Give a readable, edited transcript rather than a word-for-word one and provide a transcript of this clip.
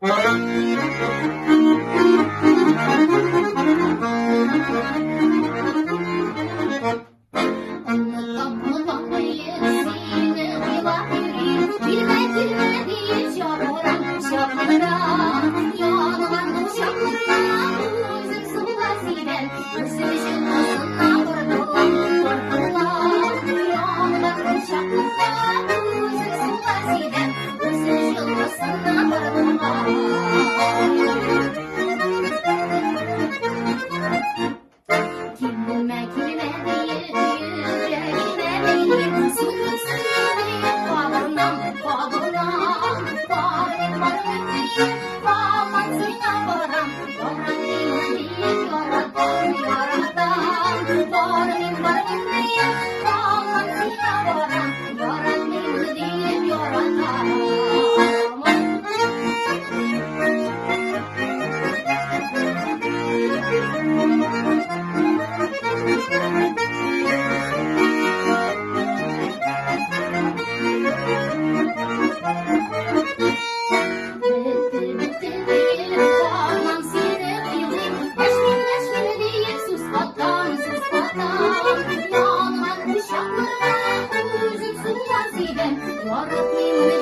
Онытам, диеп, сине уйлап йөрим. Килмә, килмә диеп чакырам, чакырам. Янган учакларга үзем сулар сибәм, үзем җылысына тартылам, тартылам. Янган учакларга үзем сулар сибәм, үзем җылысына тартылам. Килмә, килмә диеп, йөрәгемә бәйлим, сине сөям диеп, кабынам, кабынам. Бармыйм, бармыйм диеп, һаман сиңа барам, барам диеп, яратам, яратам. Бармыйм, бармыйм диеп, һаман сиңа барам, яратмыйм диеп, яратам. Бетте, бетте диеп, һаман сине уйлыйм. Дәшмим, дәшмим диеп, сүз катам, сүз катам. Янган учакларга үзем сулар сибәм. Яратмыйм